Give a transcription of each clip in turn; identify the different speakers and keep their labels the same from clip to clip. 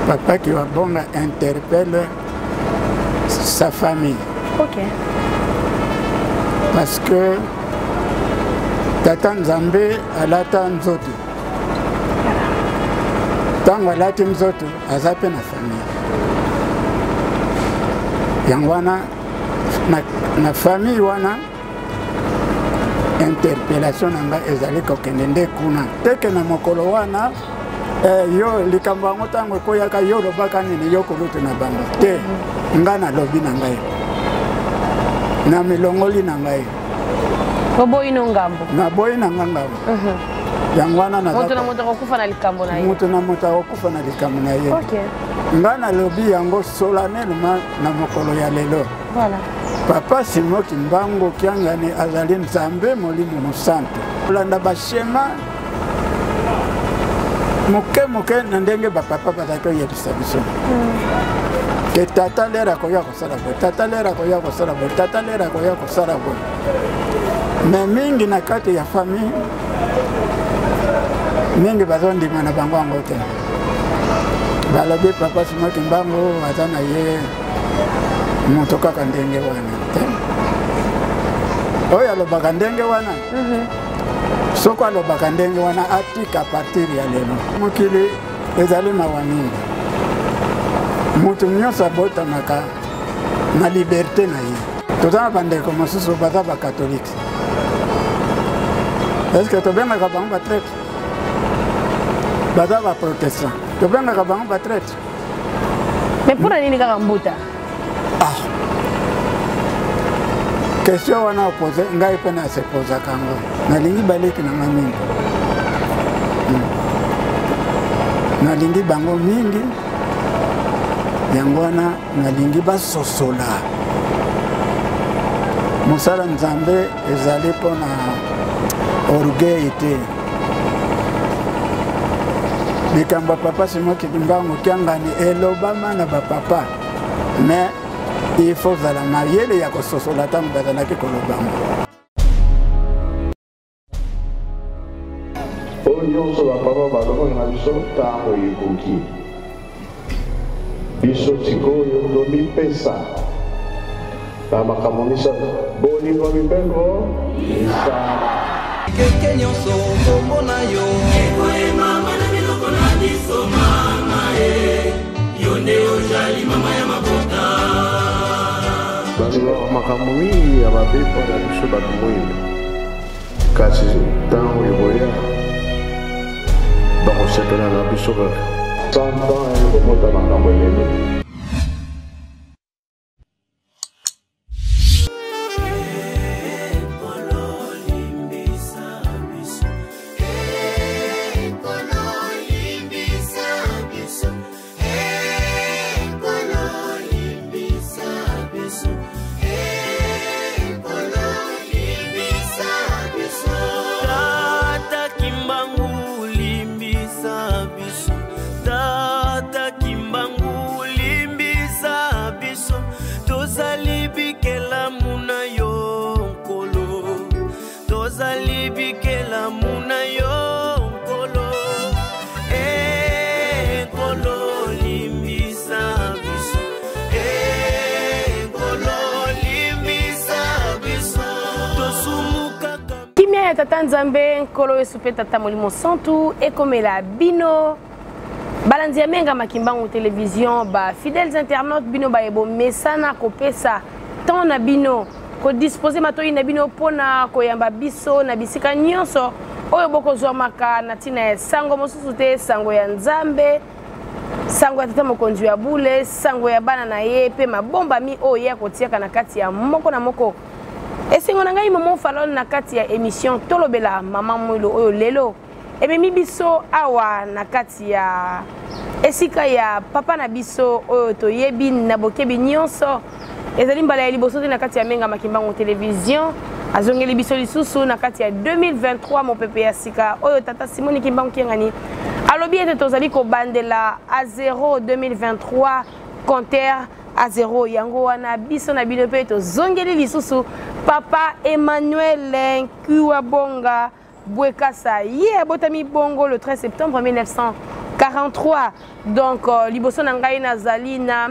Speaker 1: Papa Kiwabonga interpelle sa famille.
Speaker 2: Ok.
Speaker 1: Parce que Tata Nzambe alata nzoto. Ntango alati nzoto aza mpe na famille. Yango wana na, na famille wana interpellation na ngai ezali kokende nde kuna teke na mokolo wana eh, yo likambo yango ntango ekoyaka yo olobaka nini yo kolutu na bango te ngai nalobi na ngai na milongoli na ngai
Speaker 2: oboyi no ngambo
Speaker 1: naboyi na nga ngambo mhm. yango wana
Speaker 2: moto na moto akokufa na likambo na ye
Speaker 1: moto na moto akokufa na likambo na ye ngai nalobi yango solennellement na mokolo ya lelo
Speaker 2: voilà.
Speaker 1: Papa Simon Kimbangu Kiangani azali Nzambe Molimo Mosantu. Kolanda bashema moke moke na ndenge bapapa bazalaki koyebisa biso hmm. ke tata lere akoya kosala boye, tata lere akoya kosala boye, tata lere akoya kosala boye. Me mingi na kati ya famille mingi bazondima na bango yango te, balobi papa Simon Kimbangu aza na ye moto kaka ndenge wana te oyo alobaka ndenge wana mhm. soko alobaka ndenge wana atika partir ya lelo mokili ezali mawa mingi moto nyonso abotamaka na liberte na ye toza na bandeko mosusu baza bakatolike estce tobengaka bango batraite baza baprotestant tobengaka bango batraite
Speaker 2: Mais mpo na nini kaka mbuta?
Speaker 1: Ah. Question wana opose ngai mpe nasepozaka yango. Nalingi baleki na ngai mingi. Hmm. Nalingi bango mingi. Yango wana nalingi basosola. Mosala Nzambe ezali mpo na orgueil te. Likambo ya papa Simon Kimbangu Kiangani elobama na bapapa, mais il faut ozala mayele ya kososola ntango bazalaki koloba yango.
Speaker 3: Oyo nyonso bapapa balobaka na biso ntango ekoki. Biso sikoyo tomipesa na makambo misato, bolingo, mibeko, misala.
Speaker 4: Keke nyonso kombo na yo
Speaker 5: ekoyemama na minoko na biso mama e yo nde ozali mama ya mabota.
Speaker 3: Balobaka makambo mingi ya mabe mpo na biso bato moindo, kasi ntango ekoya bakosepela na biso kaka. 100 ans ekobota makambo ebele.
Speaker 5: Tata Kimbangu limbisa biso, Tata Kimbangu limbisa biso, tozali bikelamu na yo Nkolo, tozali bikelamu na yo Nkolo, eh Nkolo limbisa biso, eh Nkolo limbisa biso, tosumukaka.
Speaker 2: Kimia ya Tata Nzambe, Nkolo Yesu mpe Tata Molimo Santu ekomela bino balandi ya Menga Makimbangu Television, ba fidèles internautes, bino baye bomesana kopesa temps na bino, kodispose matoi na bino mpona koyamba biso na bisika nyonso oyo bokozwamaka na ntina ya sango mosusu te, sango ya Nzambe, sango ya Tata Mokonzi ya Bule, sango ya bana na ye mpe mabombami oyo ye akotiaka na kati ya moko na moko. Esengo na ngai Momo Falon na kati ya émission Tolobela Mama Mwilo oyo lelo ememi biso awa na kati ya esika ya papa na biso oyo toyebi na bokebi nyonso. Ezali mbala ya liboso te na kati ya Menga Makimbangu Television. Azongeli biso lisusu na kati ya 2023 mopepe ya sika oyo Tata Simoni Kimbangu Kiangani alobi ete tozali kobandela a 0 2023 compteur a 0. Yango wana biso na bino mpe tozongeli lisusu Papa Emmanuel Nkiwabonga Bwekasa. Ye abotami bongo le 13 septembre 1900. 43. Donc euh, liboso na ngai nazali na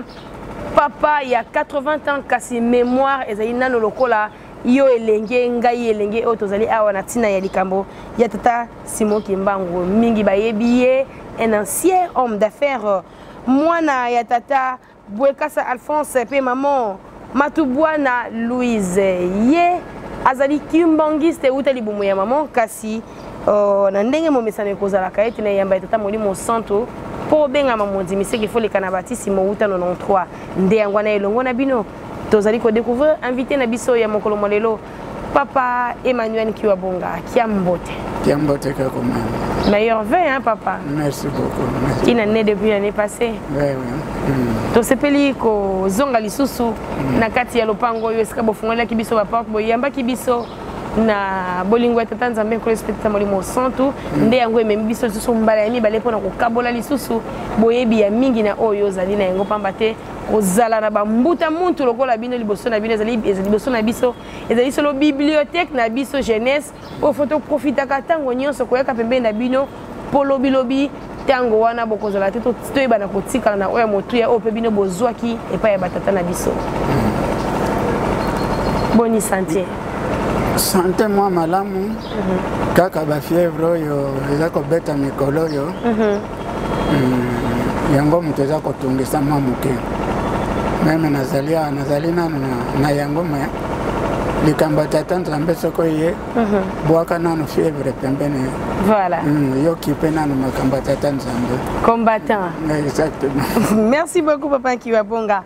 Speaker 2: papa ya 80 ans, kasi mémoire ezali nano lokola yo elenge, ngai elenge oyo tozali awa na ntina ya likambo ya tata Simon Kimbangu. Mingi bayebi ye, un ancien homme d'affaires, mwana ya tata Bwekasa Alphonse mpe maman Matubwana Louise. Ye azali kimbangiste euta libumu ya maman, kasi uh, na ndenge momesano ekozalaka ete na eyamba ya tata Molimo Santo mpo obengama mondimi seke foleka na batisimo uta 93. Nde yango wana elongo na bino tozali kodécouvrir invité na biso ya mokolo mwa lelo, papa Emmanuel Kiwabonga. Kiambote.
Speaker 1: Kiambote kaka mama.
Speaker 2: Meilleur vœu, hein, papa.
Speaker 1: Merci beaucoup. Merci.
Speaker 2: Une année depuis l'année passée.
Speaker 1: Oui, oui.
Speaker 2: Tosepeli kozonga lisusu na kati ya lopango oyo esika bofungolelaki biso baporte, boyambaki biso na bolingo ya tata Nzambe Nkolo Yesu mpe tata Molimo Santu. Nde yango ememi biso lisusu mbala ya mibale mpona kokabola lisusu boyebi ya mingi na oyo ozali na yango, pamba te kozala na bambuta muntu lokola bino liboso na bino ezali liboso na biso ezali solo bibliothèque na biso jeunesse oyo fo toprofitaka ntango nyonso koyaka pembeni na bino, mpo lobilobi ntango wana bokozala te, toyebana kotikala na oyo ya motuya oyo mpe bino bozwaki epai ya batata na biso. Boni santé?
Speaker 1: Santé mwa malamu, kaka bafièvre oyo eza kobeta mikolo oyo, yango moto eza kotungisa mwa moke. Même nazali awa, nazali nano na yango, mais likambo ya tata Nzambe, soko ye bwaka nano fièvre pembeni.
Speaker 2: Voilà.
Speaker 1: Yoki mpe nano makambo ya tata Nzambe.
Speaker 2: Combattant.
Speaker 1: Exactement.
Speaker 2: Merci beaucoup, papa Kiwabonga.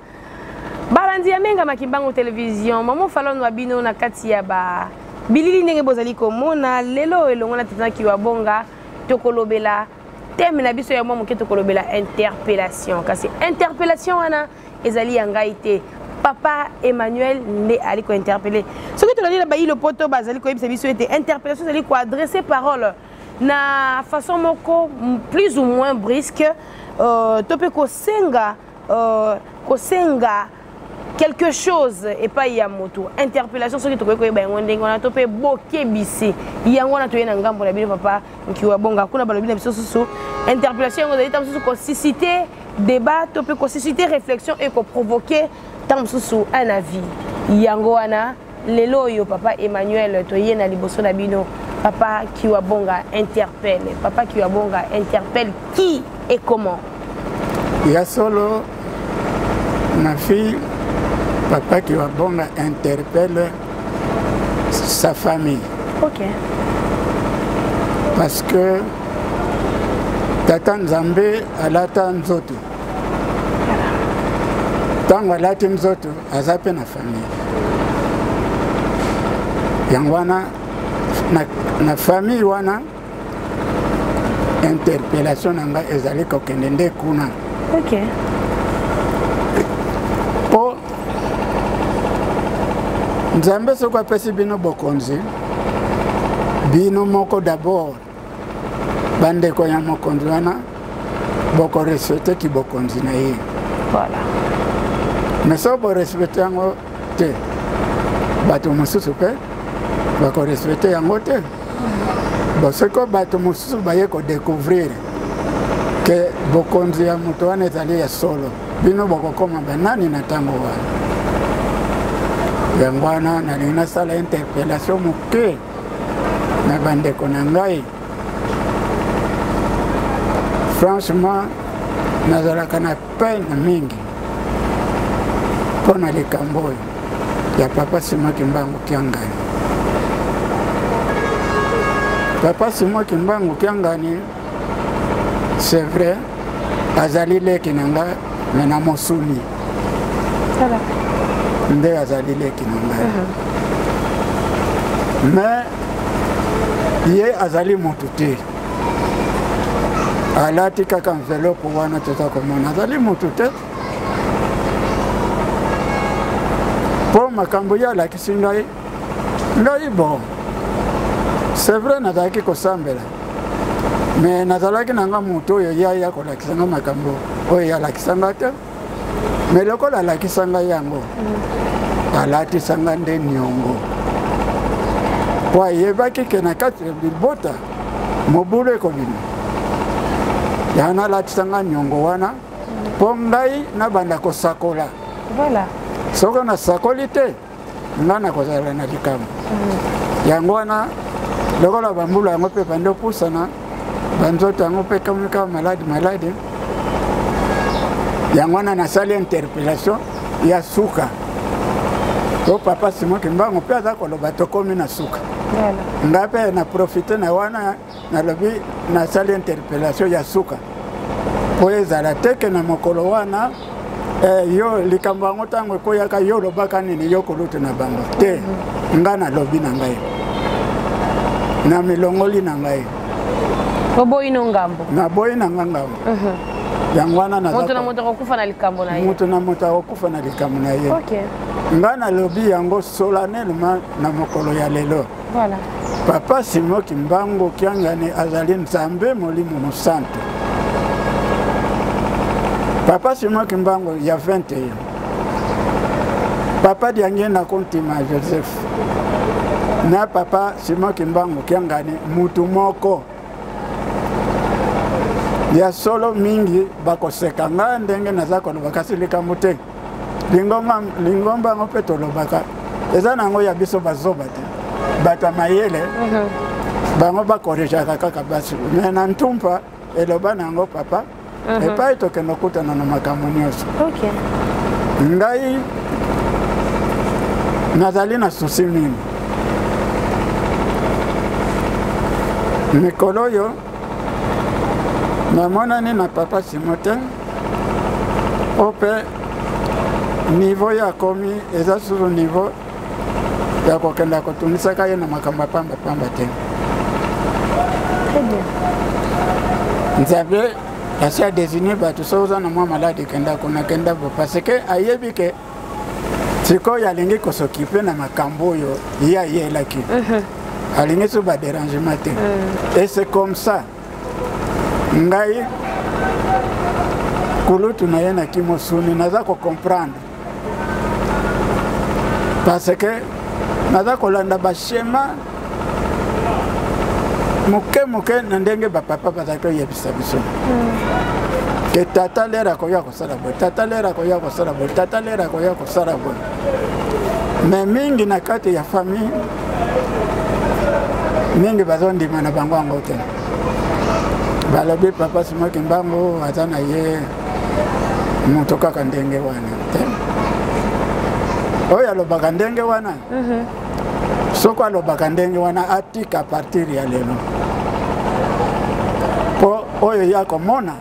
Speaker 2: Balandi ya Menga Makimbangu Télévision, mamo Falon wa bino na kati ya ba bilili ndenge bozali komona lelo elongo na tata Kiwabonga, tokolobela thème na biso ya mwa moke, tokolobela interpellation. Kasi interpellation wana ezali ya ngai te, papa Emmanuel nde ali kointerpeller. Soki tolandi na bayi lopoto, bazali koyebisa biso ete interpellation ezali koadresser parole na façon moko plus ou moins brusque, to mpe kosenga quelque chose epai ya moto. Interpellation, soki tokoki koyeba yango ndenge wana, to mpe bokebisi yango wana, toye na ngambo na bino, papa Nkiwa Bonga. Kuna balobi na biso susu interpellation yango ezali ntango mosusu kosusciter débat to mpe kosusciter réflexion et koprovoquer ntango mosusu un avis. Yango wana lelo oyo papa Emmanuel toye na liboso na bino. Papa Kiwabonga interpelle. Papa Kiwabonga interpelle qui et comment?
Speaker 1: Ya solo, ma fille, papa Kiwabonga interpelle sa famille. Parce que tata Nzambe alata nzoto. Ntango alati nzoto, aza mpe na famille. Yango wana na famille wana, interpellation na ngai ezali kokende nde kuna. Mpo Nzambe soki apesi bino bokonzi, bino moko d'abord, bandeko ya mokonzi wana, bokorespecte kibokonzi na ye. Mais soki borespecte yango te, bato mosusu mpe bakorespecte yango te. Bon, soki bato mosusu baye kodécouvrir ke bokonzi ya moto wana ezali ya solo, bino bokokoma banani na ntango wana? Yango wana nalingi nasala interpellation moke na bandeko na ngai. Franchement, nazalaka na peine mingi mpo na likambo oyo ya papa Simon Kimbangu Kiangani. Papa Simon Kimbangu Kiangani, c'est vrai, azali leki na ngai, mais na mosuni nde azali leki na ngai. Mais ye azali motu te, alati kaka enveloppe wana toza komona, azali motu te. Mpo makambo ye alakisi ngai, ngai bon, c'est vrai, nazalaki kosambela, mais nazalaki na nga motu oyo ye aya kolakisa nga makambo oyo ye alakisa nga te. Mais lokola alakisa ngai yango, alatisa nga nde niongo, mpo ayebaki ke na kati ya libota mobulu ekobima. Yango nalatisa nga nyongo wana mpo ngai nabanda kosakola.
Speaker 2: Voilà.
Speaker 1: Soko nasakoli te, ngai nakozala na likambo. Yango wana lokola bambula yango mpe bandi opusana, banzoto yango mpe ekomi kaka maladi maladi. Yango wana nasali interpellation ya suka to papa Simon Kimbangu mpe aza koloba tokomi na suka. Ngai mpe na profite na wana nalobi nasali interpellation ya suka mpo ezala te ke na mokolo wana eh, yo likambo yango ntango ekoyaka yo olobaka nini yo kolutu na bango te. Ngai nalobi na ngai na milongoli na ngai.
Speaker 2: Oboyi no ngambo?
Speaker 1: Naboyi na nga ngambo. Yango wana
Speaker 2: moto na moto akokufa na likambo na ye.
Speaker 1: Moto na moto akokufa na likambo na ye. Ngai nalobi yango solennellement na mokolo ya lelo.
Speaker 2: Voilà.
Speaker 1: Papa Simon Kimbangu Kiangani azali Nzambe Molimo Mosantu. Papa Simon Kimbangu ya 21. Papa Diangienda Kuntima Joseph na Papa Simon Kimbangu Kiangani mutu moko. Ya solo mingi bakoseka nga ndenge naza koloba, kasi likambo te. Lingomba yango mpe tolobaka eza nango ya biso bazoba te, bato ya mayele bango bakorejaka kaka basi me na ntumpa eloba nango papa epai tokende okutana na makambo nyonso. Ngai nazali na susi mingi mikolo oyo namonani na papa Simo te, o mpe niveau ye akomi eza susu niveau ya kokenda kotungisaka ye na makambo ya pambapamba te. Nzambe asi adesigne bato, soki oza na mwa maladi kenda kuna, kenda bo, parce que ayebi ke sikoyo alingi kosokipe na makambo oyo ye ayelaki, alingi so baderangement te. Et c'est comme ça ngai kulutu na ye na kimosuni naza kocomprendre, parce que naza kolanda baschema moke moke na ndenge bapapa bazalaki koyebisa biso ke tata lere akoya kosala boye, tata lere akoya kosala boye, tata lere akoya kosala boye. Me mingi na kati ya famille mingi bazondima na bango yango te. Balobi papa Simon Kimbangu aza na ye moto kaka ndenge wana te. Oyo alobaka ndenge wana, soko alobaka ndenge wana, atika partir ya lelo, mpo oyo ya komona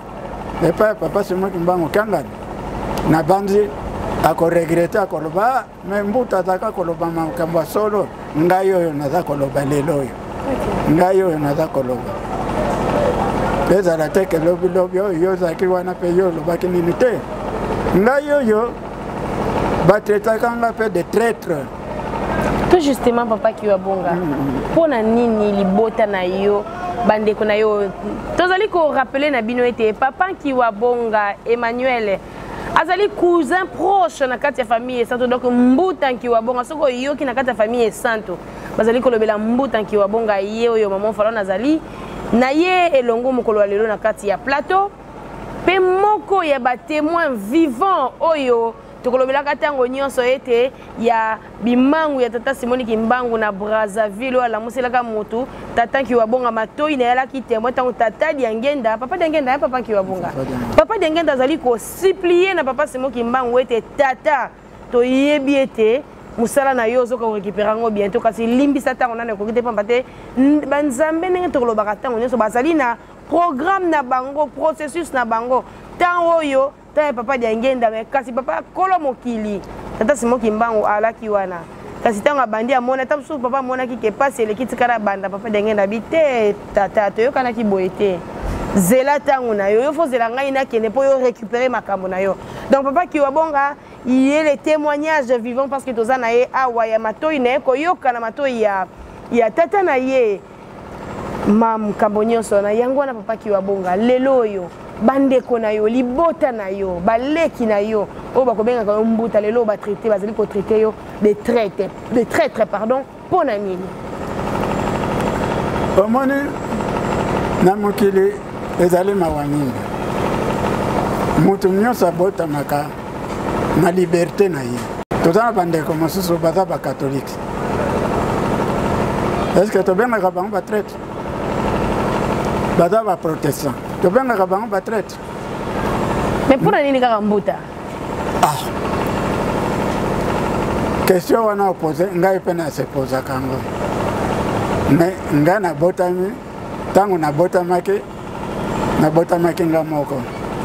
Speaker 1: epai ya papa Simon Kimbangu Kiangani, na banzi akoregrete, akoloba me mbuta azalaka koloba makambo ya solo. Ngai oyo naza koloba lelo oyo, ngai oyo naza koloba, ezala te ke lobilobi oyo yo ozalaki wana mpe yo olobaki nini te. Ngai oyo batraitaka nga mpe de traître.
Speaker 2: Tout justement, papa Kiwabonga, mpo na nini libota na yo, bandeko na yo, tozali korappeler na bino ete papa Kiwabonga Emmanuel azali cousin proche na kati ya famille Esanto. Donc mbuta Nkiwabonga, soki oyoki na kati ya famille Esanto bazali kolobela mbuta Nkiwabonga, ye oyo mama Falon azali na ye elongo mokolo ya lelo na kati ya plateau, mpe moko ya batémoin vivant oyo tokolobelaka ntango nyonso ete ya bimangu ya tata Simoni Kimbangu na Brazzaville, oyo alamuselaka motu tata Nkiwabonga matoi na ye, alaki témoin ntango tata Diangenda, papa Diangenda ya papa Nkiwabonga, papa Diangenda azali kosupplier na papa Simon Kimbangu ete tata, toyebi ete mosala na yo ozoka korécupérer yango bientôt, kasi limbisa, ntango nano ekoki te, pamba te banzambe ndenge tokolobaka ntango nyonso bazali na programme na bango, processus na bango. Ntango oyo ntango ya papa Diangenda me, kasi papa kolo mokili tata Simon Kimbangu alaki wana, kasi ntango abandi amona ata mosusu papa amonaki ke pasi eleki, tikala banda papa Diangenda abi te, tata, toyokanaki boye te, zela ntango na yo, yo fo zela ngai nakende mpo yo récupérer makambo na yo. Donc papa Kiwabonga ye le témoignage vivant, parce que toza na ye awa ya matoi na ye koyoka na matoi ya tata na ye makambo nyonso na yango wana. Papa Kiwabonga, lelo oyo bandeko na yo, libota na yo, baleki na yo oyo bakobengaka yo mbuta, lelo oyo batraite, bazali kotraite yo de traite, de traître, pardon, mpo na nini?
Speaker 1: Omoni, na mokili Ezali mawa mingi. Moto nyonso abotamaka na liberte na ye. Toza na bandeko mosusu baza bakatolike. Est-ce tobengaka bango batraite? Baza baprotestant, tobengaka bango batraite?
Speaker 2: Mais mpo na nini kaka mbuta?
Speaker 1: Ah, question wana opose ngai mpe nasepozaka yango. Mais ngai nabotami, ntango nabotamaki, nabotamaki nga moko,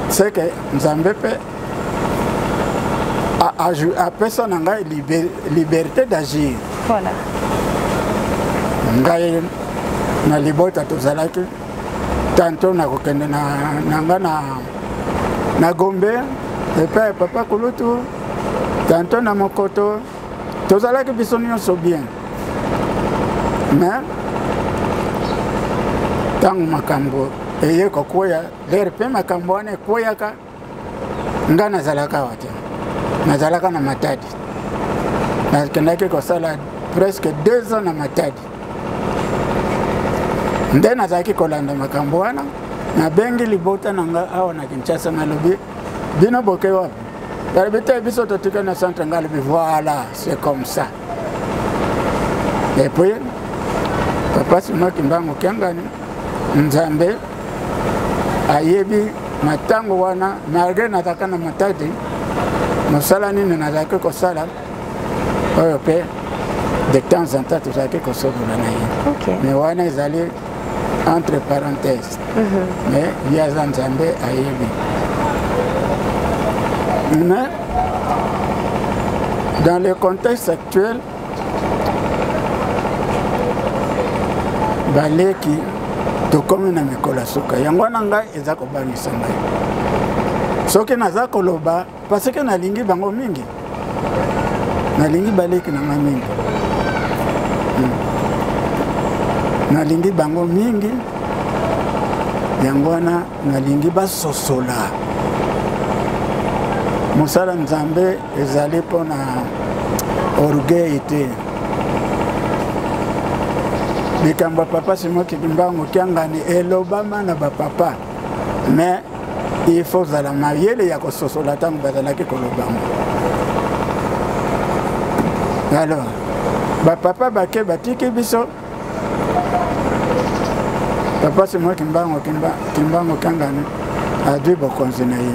Speaker 1: seke Nzambe mpe apesa na ngai liberté d'agir.
Speaker 2: Voilà.
Speaker 1: Ngai na libota tozalaki tanto nakokende na, na nga na, na Gombe epai ya papa kulutu, tanto na Mokoto, tozalaki biso nyonso bien. Mais ntango makambo eye kokweya lere mpe makambo wana ekweyaka, nga nazalaka awa te, nazalaka na Matadi. Nakendaki kosala presque 2 ans na Matadi, nde nazalaki kolanda makambo wana. Nabengi libota na nga awa na Kinshasa, nalobi: "Bino boke wapi?" Balobi: "Te, biso totika na centre." Nga alobi: "Voilà, c'est comme ça." Et puis papa Simon Kimbangu Kiangani, Nzambe ayebi na ntango wana, malgré nazalaka na Matadi, mosala nini nazalaki kosala oyo mpe de temps en temps tozalaki kosolola na ye. Mais wana ezali entre parenthèse. Mais ye aza Nzambe, ayebi. Mais dans le contexte actuel, baleki, tokomi na mikolo ya suka. Yango wana ngai eza kobangisa ngai soki naza koloba, parce que nalingi bango mingi, nalingi baleki na ngai mingi. Nalingi bango mingi, yango wana nalingi basosola mosala Nzambe ezali mpona orgueil te. Likambo ya papa Simon Kimbangu Kiangani elobama na bapapa, mais il faut ozala mayele ya kososola ntango bazalaki koloba ngo. Alors bapapa bake, batiki biso. Papa Simon Kimbangu Kiangani azwi bokonzi na ye.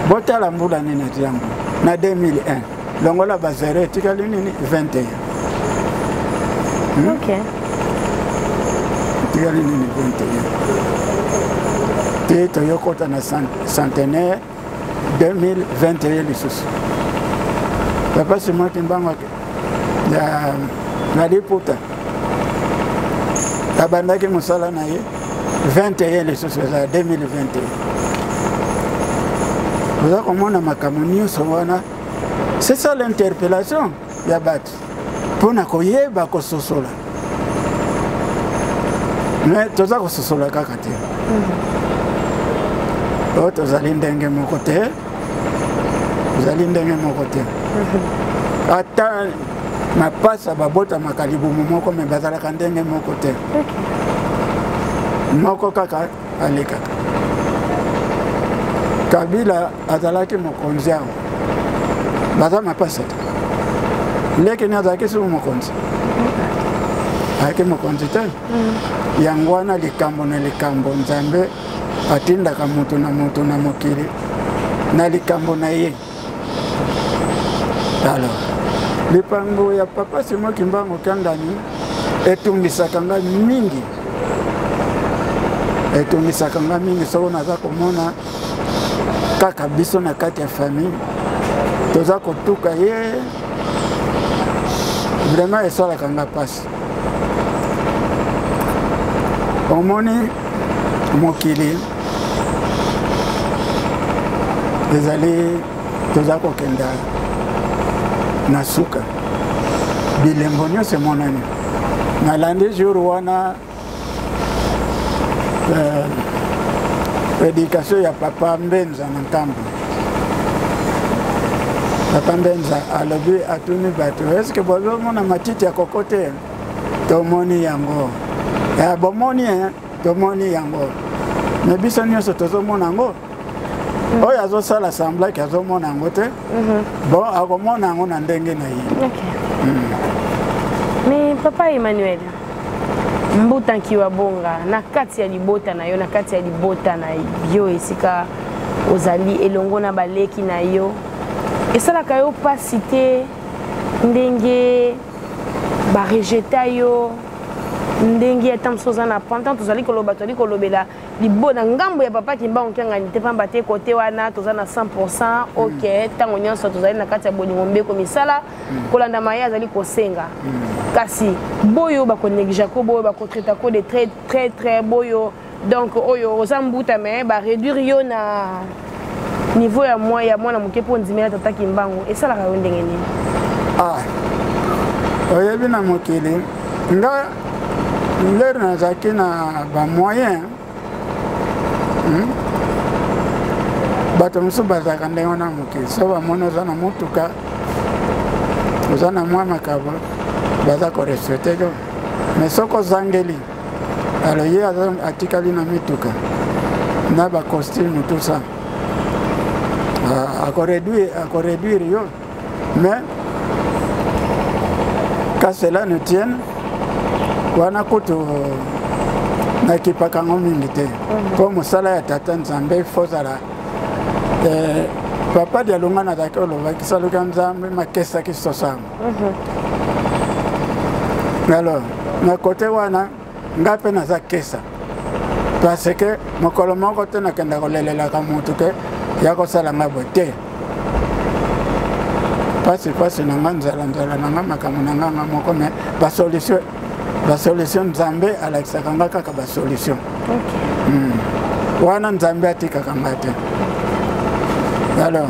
Speaker 1: Botala mbula nini ati yango na 2001, longola bazero, etikali nini? 21. Hmm?
Speaker 2: Okay.
Speaker 1: Etikali nini? 21 te. Toyokota na centenaire 2021 lisusu. Papa Simon Kimbangu ya na liputa abandaki mosala na ye 21 lisusu, eza 2021. Oza komona makambo nyonso wana, c'est ça l'interpellation ya bato mpona koyeba kososola. Mais toza kososola kaka te. Oyo tozali ndenge moko te, tozali ndenge moko te. Ata mapasa babotamaka libumu moko, me bazalaka ndenge moko te. Moko kaka alekaka. Kabila azalaki mokonzi awa, baza mapasa te. Leki ni azalaki suku mokonzi, ayaki mokonzi te. Yango wana likambo na likambo, Nzambe atindaka moto na moto na mokili na likambo na ye. Alors lipango ya papa Simon Kimbangu Kiangani etungisaka ngai mingi, etungisaka ngai mingi soko naza komona kaka biso na kati ya famille toza kotuka ye. Vraiment esalaka nga mpasi. Omoni, mokili ezali, toza kokenda na suka, bilembo nyonso emonani. Nalandi jour wana prédication ya papa Mbenza na Nkambo. Papa Mbenza alobi, atuni bato: "Eske bozomona matiti ya koko te?" "Tomoni yango." "Ya bomoni, tomoni yango." Mais biso nyonso tozomona yango. Oyo azosala semblant ke azomona yango te, bon, akomona yango na ndenge na ye.
Speaker 2: Mais papa Emmanuel Mbuta Nkiwa Bonga, na kati ya libota na yo, na kati ya libota na yo esika ozali elongo na baleki na yo, esalaka yo mpasi te ndenge barejeta yo, ndenge ata mosusu oza na pantan? Tozali koloba, tozali kolobela libo na ngambo ya papa Kimbangu Kiangani te, pamba te kote wana toza na 100. Ok, ntango nyonso tozali na kati ya bolingo, mbeko misala kolanda maye azali kosenga. Kasi boyo bakonégliger ko, boyo bakotraiter ko de très très très boyo, donc oyo oza mbuta mais baréduire yo na niveau ya mwa ya mwana moke mpo ondimela tata Kimbangu, esalaka yo ndenge nini?
Speaker 1: Ah, oyebi, na mokili, nga lere nazalaki na bamoyen, Bato mosusu bazalaka ndenge wana. Mokili, so bamoni oza na motuka, oza na mwa makabo, baza korespecter yo. Mais soki ozangeli, alors ye atikali na mituka na bacostume, tout ça, akoréduire yo. Mais qu'à cela ne tienne, wana kutu nakipaka yango mingi te, mpo mosala ya tata Nzambe fozala. Papa Dialunga nazalaki olobaki saluka Nzambe makesaki sosango. Alors na kote wana, nga mpe naza kesa, parce que mokolo moko te nakenda kolelelaka motu ke ya kosala nga boye te. Pasi pasi na nga, nzala nzala na nga, makambo na nga nga moko, mais basolution, basolution, Nzambe alakisaka nga kaka basolution. Wana Nzambe atikaka nga te. Alors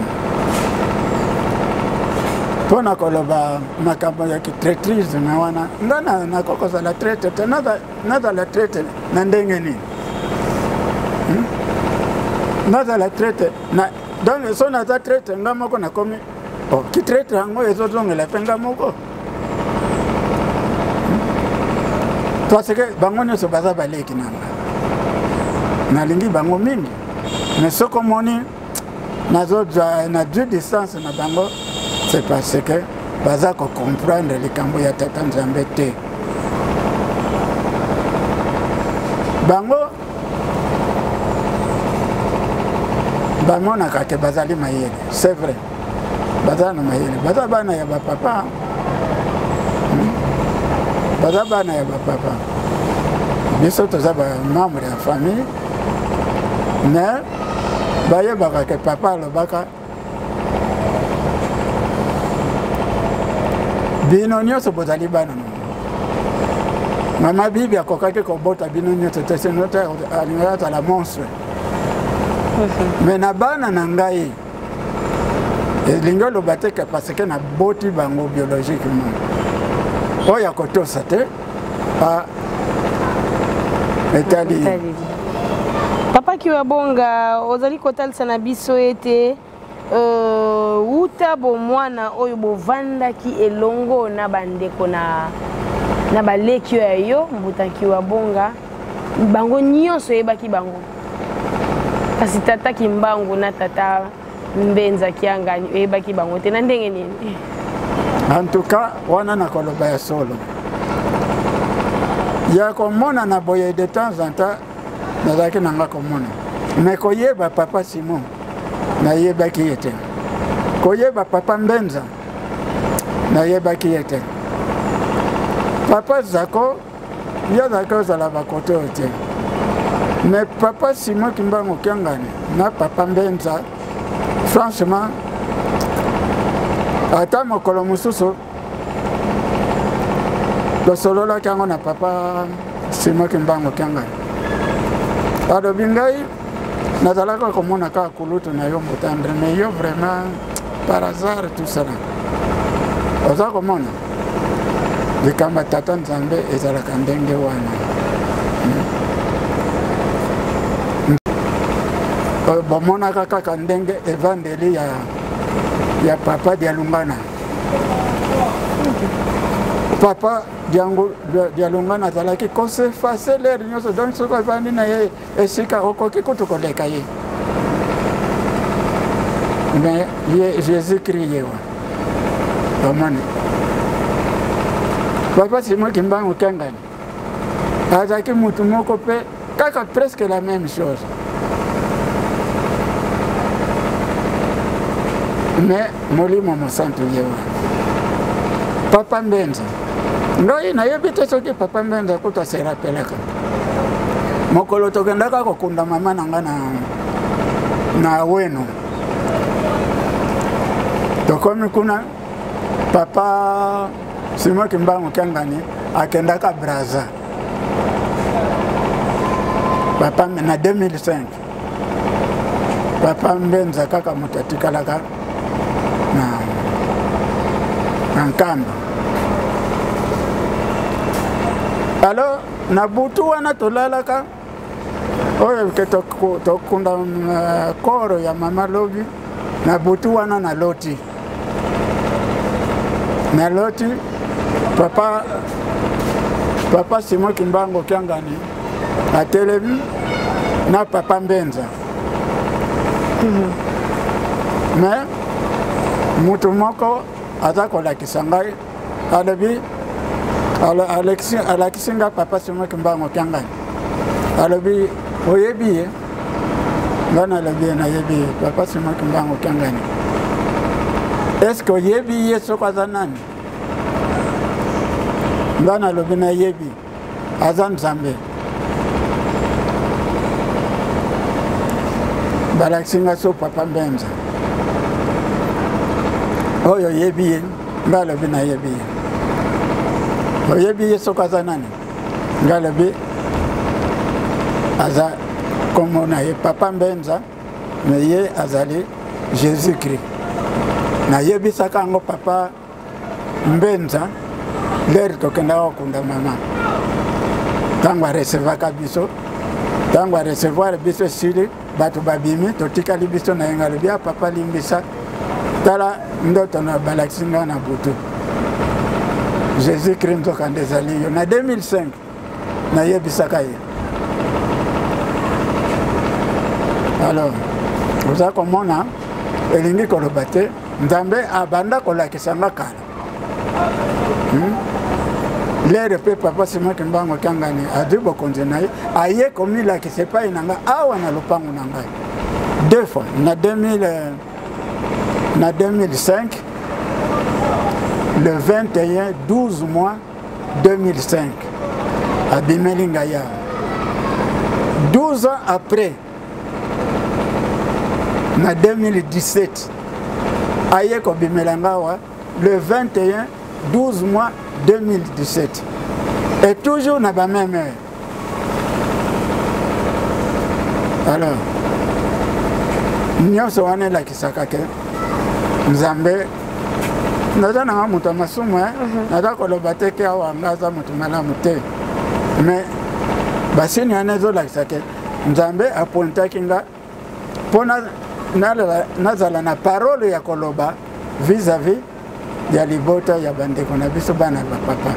Speaker 1: mpo na koloba makambo ya kitraîtrisme wana, nga nakoki kozala traître te. Nazala traître na ndenge nini? Nazala traître na, donc so naza traître, nga moko nakomi, oh, kitraître yango ezozongela mpe nga moko, parce que bango nyonso baza baleki na nga, nalingi bango mingi. Mais soki omoni nazozwa na due distance na bango, c'est parce que baza kocomprendre likambo ya tata Nzambe te. Bango bamonaka ke bazali mayele. C'est vrai, baza na mayele, baza bana ya bapapa, Baza bana ya bapapa. Biso toza bamembre ya famille, mais bayebaka ke papa alobaka: "Bino nyonso bozali bana na mama Bibi." Akokaki kobota bino nyonso te, sino te alingaki azala monstre. Mais na bana na ngai, elingi oloba te ke parce que naboti bango biologiquement, oyo akotosa te etali.
Speaker 2: Papa Kiwabonga, ozali kotalisa na biso ete wuta bomwana oyo bovandaki elongo na bandeko na baleki oyo ya yo, Mbuta Nkiwabonga, bango nyonso oyebaki bango, kasi tata Kimbangu na tata Mbenza Kiangani oyebaki bango te, na ndenge nini?
Speaker 1: En tout cas, wana nakoloba ya solo, ya komona na boye, de temps en temps nazalaki na nga komona, mais koyeba papa Simon, nayebaki ye te. Koyeba papa Mbenza, nayebaki ye te. Papa Zako, ye azalaki ozala bakote oyo te. Mais papa Simon Kimbangu Kiangani na papa Mbenza, franchement, ata mokolo mosusu tosololaki yango na papa Simon Kimbangu Kiangani, alobi: "Ngai nazalaka komona kaka kulutu na yo Mbuta André, mais yo vraiment par hasard, tout cela." Oza komona likambo ya tata Nzambe ezalaka ndenge wana. Bamonaka kaka ndenge evandeli ya papa Dialungana, papa. Dialungana azalaki kosefase lere nyonso, donc soki ovandi na ye esika okoki kutu koleka ye. Mais ye Jésus Christ ye wana omoni Papa Simon Kimbangu Kiangani azalaki mutu moko mpe kaka presque la même chose, mais Molimo Mosantu ye wana. Papa Mbenza, ngai nayebi te soki Papa Mbenza kutu aserapelaka mokolo tokendaka kokunda mama na ngai na Weno. Tokomi kuna, Papa Simon Kimbangu Kiangani akendaka Braza papa na 2005. Papa Mbenza kaka moto atikalaka na Nkamba. Alors na butu wana tolalaka oyo ke tokunda koro ya mama lobi. Na butu wana naloti papa Simon Kimbangu Kiangani atelemi na Papa Mbenza. Mais mutu moko aza kolakisa ngai, alobi, alakisi nga Papa Simon Kimbangu Kiangani, alobi: "Oyebi ye?" Nga nalobi ye: "Nayebi ye, Papa Simon Kimbangu Kiangani." "Est ce que oyebi ye soko aza nani?" Nga nalobi: "Nayebi, aza Nzambe." Balakisi nga so Papa Mbenza oyo: "Oyebi ye?" Nga alobi: "Nayebi ye." "Oyebi ye soko aza nani?" Nga alobi: "Aza kombo na ye Papa Mbenza, me ye azali Jésus Christ." Nayebisaka yango Papa Mbenza lere tokendaka kokunda mama, ntango arecevaka biso, ntango arecevoir biso esili, bato babimi, totikali biso na ye. Nga alobi: "A papa, limbisa, tala ndoto na balakisi nga na butu, Jésus Christ nzokande ezali yo." Na 2005 nayebisaka ye. Alors oza komona, elingi koloba te Nzambe abanda kolakisa nga kala. Lere mpe Papa Simon Kimbangu Kiangani azwi bokonzi na ye, aye komilakisa epai na ngai awa na lopango na ngai deux fois, na 2000, na 2005, le 21 12 mois 2005 abimeli ngai awa. 12 ans après, na 2017, aye kobimela ngai awa le 21 12 mois 2017, et toujours na ba même heure. Alors nyonso wana elakisaka ke Nzambe, naza nanga moto ya masumu, naza koloba te ke awa nga aza moto malamu te, mais basini wana ezolakisa ke Nzambe apointaki nga mpo nazala na parole ya koloba vis-à-vis ya libota ya bandeko na biso, bana ya bapapa.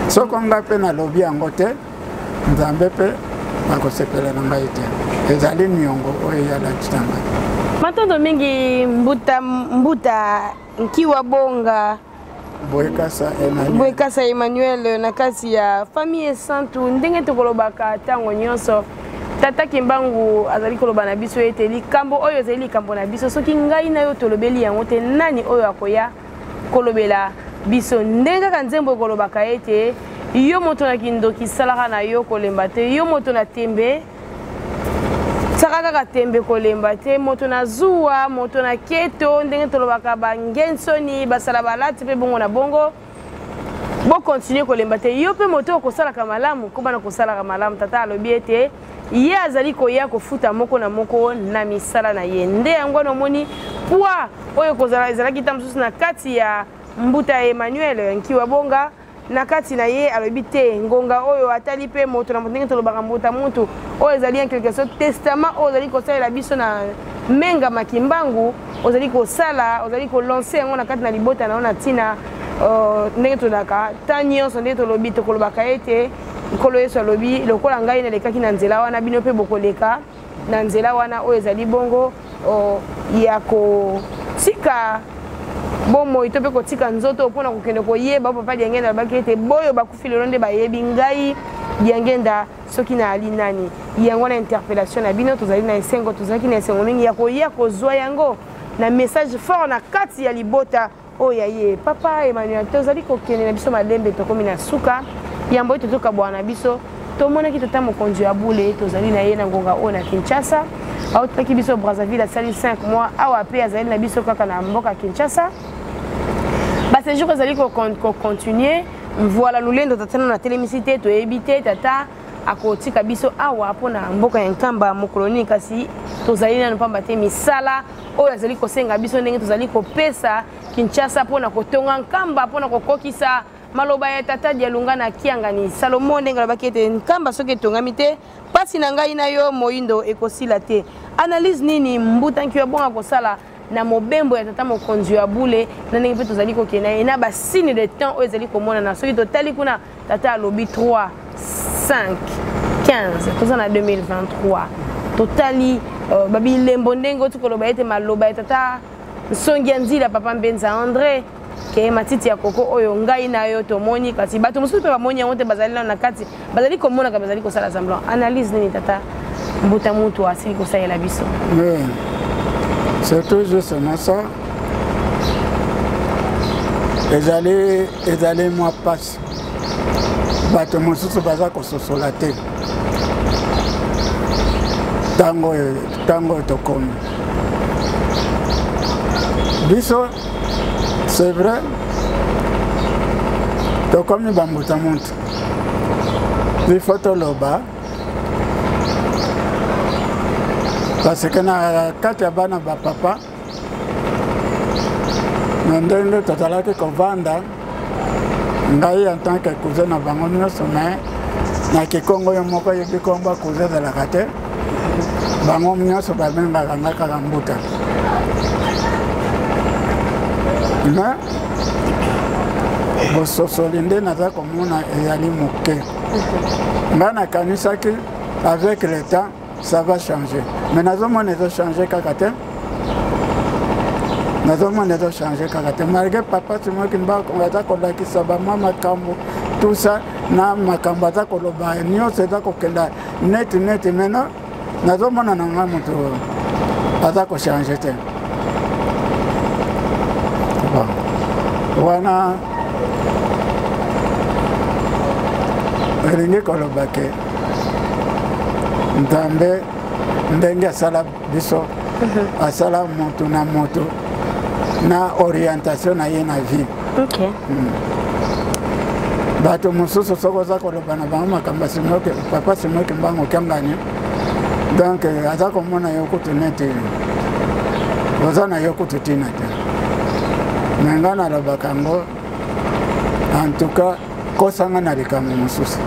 Speaker 1: Soko nga mpe nalobi yango te, Nzambe mpe akosepela na ngai te. Ezali niongo oyo eyalakisa ngai.
Speaker 2: Matondo mingi, mbuta, mbuta Nkiwa Bonga.
Speaker 1: Boyekasa Emmanuel.
Speaker 2: Boyekasa Emmanuel, na kati ya famille esantu. Ndenge tokolobaka ntango nyonso, Tata Kimbangu azali koloba na biso ete likambo oyo ezali likambo na biso. Soki ngai na yo tolobeli yango te, nani oyo akoya kolobela biso? Ndenge kaka nzembo ekolobaka ete yo moto na kindoki, salaka na yo kolemba te; yo moto na tembe, saka kaka tembe, kolemba te; moto na zuwa, moto na keto, ndenge tolobaka bangensoni basala balati mpe bongo na bongo, bokontinue kolemba te; yo mpe moto okosalaka malamu, koba na kosalaka malamu. Tata alobi ete ye azali koya kofuta moko na moko na misala na ye. Nde yango wana omoni poids oyo kozala ezalaki ta mosusu na kati ya mbuta ya Emmanuel Nkiwa Bonga na kati na ye. Alobi te ngonga oyo atali mpe moto na moto, ndenge tolobaka mbuta mutu oyo ezali en quelque sorte testament oyo ozali kosalela biso na Menga Makimbangu, ozali kosala, ozali kolancer yango na kati na libota na yo na ntina Ndenge tolaka ta nyonso, ndenge tolobi, tokolobaka ete Nkolo Yesu alobi lokola ngai nalekaki na nzela wana, bino mpe bokoleka na nzela wana. Oyo ezali bongo ya kotika bomoi to mpe kotika nzoto mpona kokende koyeba. Papa Diangenda alobaki ete boyo bakufi lelo nde bayebi ngai Diangenda soki naali nani. Yango wana interpellation na bino, tozali na esengo, tozalaki na esengo mingi ya koya kozwa yango na message fort na kati ya libota oyo ya ye papa Emmanuel. Tozali kokende na biso malembe, tokomi na suka. Yambo ete tokabwana na biso, tomonaki tata mokonzi ya bule, tozali na ye na ngonga oyo na Kinshasa. Autaki biso Brazzaville, asali 5 mois awa mpe azali na biso kaka na mboka Kinshasa. Baséjour ezali kocontinue. Voilà, lolendo tata nano atelemisi te, toyebi te tata akotika biso awa mpona mboka ya Nkamba mokolo nini, kasi tozali nano pamba te misala oyo azali kosenga biso ndenge tozali kopesa Kinshasa mpona kotonga Nkamba, mpona kokokisa maloba ya tata Dialunga na Kiangani Salomo, ndenge alobaki ete Nkamba soki etongami te, mpasi na ngai na yo moyindo ekosila te. Analyse nini Mbuta Nkio abonga kosala na mobembo ya tata mokonzi ya bule, na ndenge mpe tozali kokende ye na basigne de temps oyo ezali komonana? Soki totali kuna, tata alobi 3 5 15, toza na 2023. Totali babilembo ndenge oti koloba ete maloba ya tata Nsongi ya Nzila, papa Mbenza André, ke matiti ya koko oyo ngai na yo tomoni, kasi bato mosusu mpe bamoni yango te, bazali nano na kati, bazali komonaka, bazali kosala semblant. Analyse nini tata Mbuta Mutu asili kosalela biso?
Speaker 1: Oui. C'est tout justement ça. Ezali mwa mpasi, bato mosusu baza kososola te ntango oyo tokomi biso. C'est vrai, tokomi bambuta muntu, il faut toloba, parce que na kati ya bana bapapa, na ndenge tozalaki kovanda, ngai en tant que cousin na bango nyonso, mais na kikongo yo moko yebi kombo cousin ezalaka te, bango nyonso babengaka nga kaka mbuta. Mais bososoli nde naza komona ezali moke. Nga nakanisaki avec le temps ça va changer, mais nazomona ezochange kaka te, nazomona ezochange kaka te, malgré papa Simon Kimbangu aza kolakisa bamwa makambo, tout ça, na makambo aza koloba nyonso eza kokenda neti neti. Maintenant nazomona na ngai moto aza kochange te. Bon, wana elingi koloba ke Nzambe ndenge asala biso, asala motu na motu na orientation na ye na vie. Bato mosusu soki oza koloba na bango makambo ya papa Simon Kimbangu Kiangani, donc aza komona yo kutu neti oza na yo kutu ntina te. Me ngai nalobaka yango, en tout cas kosanga na likambo mosusu,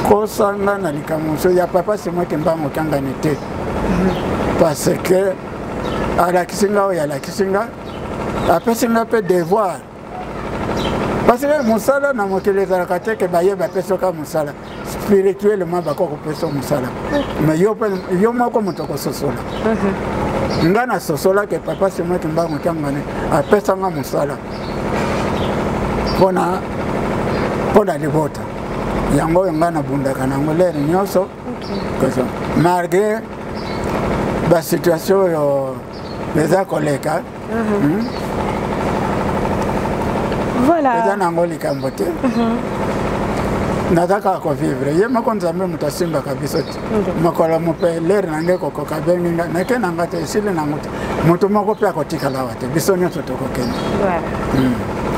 Speaker 1: kosanga na likambo mosusu ya papa Simon Kimbangu Kiangani te, parce que alakisi nga oyo alakisi nga, apesi nga mpe devoir, parce que mosala na mokili ezalaka te ke baye bapesi oka mosala. Spirituellement bako kopesa mosala, mais yo mpe yo moko moto akososola. Nga nasosola ke papa Simon Kimbangu Kiangani apesanga mosala mpona libota. Yango oyo ngai nabundaka nango lere nyonso, malgré basituation oyo eza koleka.
Speaker 2: Voilà.
Speaker 1: Eza nango likambo te, naza kaka kovivre. Ye moko Nzambe moto asimbaka biso te. Mokolo mope lere na ngai kokoka, abengi nga, nake na nga te, esili nango te. Moto moko mpe akotikala awa te, biso nyonso tokokende.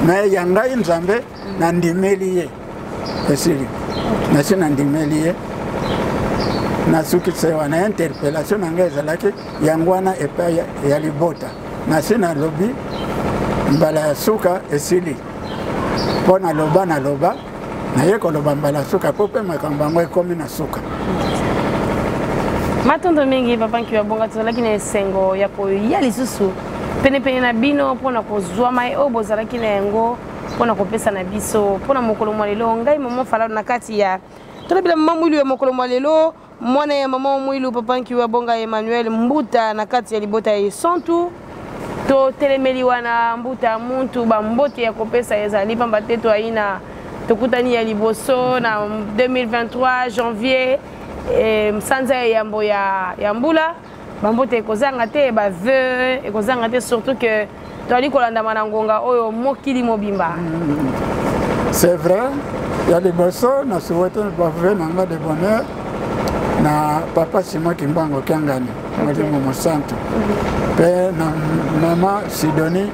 Speaker 1: Me ya ngai Nzambe nandimeli ye, esili, nasi nandimeli ye, nasukisa wana. Interpellation na ngai ezalaki yango wana epai ya libota. Nasi nalobi mbala ya suka, esili, mpo naloba naloba, naye koloba mbala ya suka mpo mpe makambo yango ekomi na suka.
Speaker 2: Matondo mingi, papa Nkio Bonga. Tozalaki na esengo ya koya lisusu. Penepene na bino mpo na kozwa mai oyo bozalaki na yango mpo na kopesa na biso mpo na mokolo mwa lelo. Ngai mama Falalo na kati ya tolobela mama Mwilu ya mokolo mwa lelo, mwana ya mama Mwilu, papa Nkiwa Bonga Emmanuel Mbuta na kati ya libota ya Esantu. Totelemeli wana Mbuta muntu bambote ya kopesa ezali pamba te toyina tokutani ya liboso na 2023 janvier, sanza ya yambo ya mbula. Bambote ekozanga te, bavœux ekozanga te, surtout que toali kolandama na ngonga oyo mokili mobimba.
Speaker 1: C'est vrai, ya liboso na souhaite bavœux na nga de bonheur na papa Simon Kimbangu Kiangani, molimo mosantu, mpe na mama Sidonie,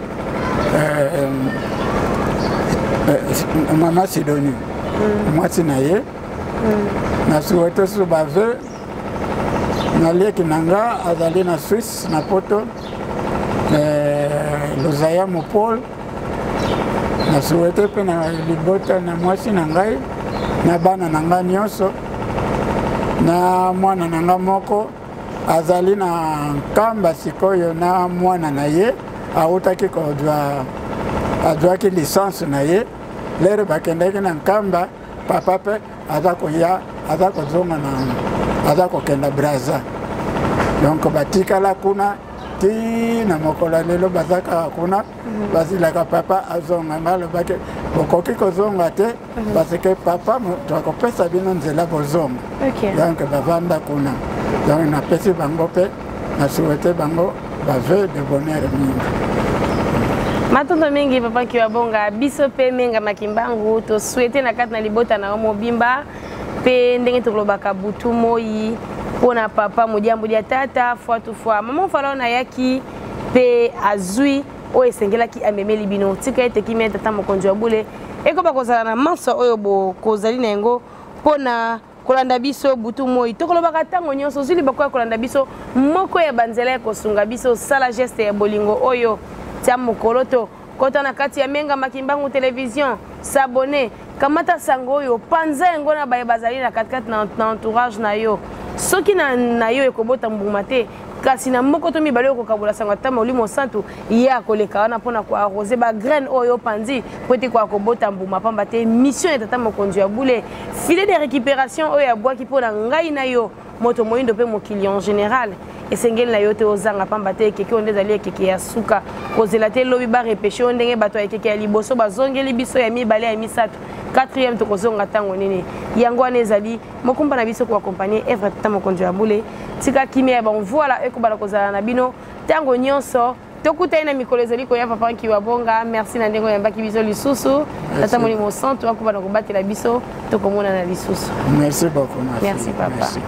Speaker 1: mama Sidonie mwasi na ye. Na souhaite susu bavœux na leki na nga azali na Suisse, na Poto, Lozaya Mopol. Na souhaite mpe na libota na mwasi na ngai na bana na ngai nyonso, na mwana na ngai moko azali na Nkamba sikoyo, na mwana na ye awutaki kozwa, azwaki licence na ye lere bakendaki na Nkamba. Papa mpe aza koya, aza kozonga na, aza kokenda Braza, donc batikala kuna ti na mokolo ya lelo, baza kaka kuna, bazilaka papa azonga. Nga alobaki bokoki kozonga te parce que papa moto akopesa bino nzela bozonga. Donc bavanda kuna. Donc napesi bango mpe na souhaite bango bavœux de bonheur mingi.
Speaker 2: Matondo mingi, papa Kiwa Bonga. Biso mpe Menga Makimbangu tosouhaite na kati na libota na yo mobimba, mpe ndenge tokolobaka butu moi mpona papa modiambo dia tata fois tu fois mama Falao nayaki mpe azwi oyo esengelaki amemeli bino. Tika ete kimia tata mokonzi wa bule ekoba kozala na manso oyo bokozali na yango mpona kolanda biso butu moi. Tokolobaka ntango nyonso, ozwi libaku ya kolanda biso, moko ya banzela ya kosunga biso, sala geste ya bolingo oyo: tia mokolo to kota na kati ya Menga Makimbangu Télévision, s'abonner, kamata sango oyo, panza yango na baye bazali na katikati na entourage na yo. Soki na yo ekobota mbuma te, kasi na moko to mibale okokabola sango, ata Molimo Santu ye akoleka wana mpona koarroser bagraine oyo opanzi po ete koya kobota mbuma. Pamba te mission ya tata mokonzi ya bule, filet de récupération oyo abwaki mpo na ngai na yo, moto moyindo mpe mokili en général, esengeli na yo te ozanga, pamba te ekeke oyo nde ezali ekeke ya suka. Kozela te lobi barepêcher oyo ndenge bato ya ekeke ya liboso bazongeli biso, ya mibale, ya misato, quatrième, tokozonga ntango nini? Yango wana ezali mokumba na biso koaccompagner œuvre tata mokonzi ya bule. Tika kimia ya banvoila ekobala kozala na bino ntango nyonso. Tokutani na mikolo ezali koya. Papa Nkiwa Bonga, merci na ndenge oyambaki biso lisusu. Tata Molimo Santu akoba na kobatela biso, tokomonana lisusu.
Speaker 1: Merci beaucoup.
Speaker 2: Merci, papa. Merci.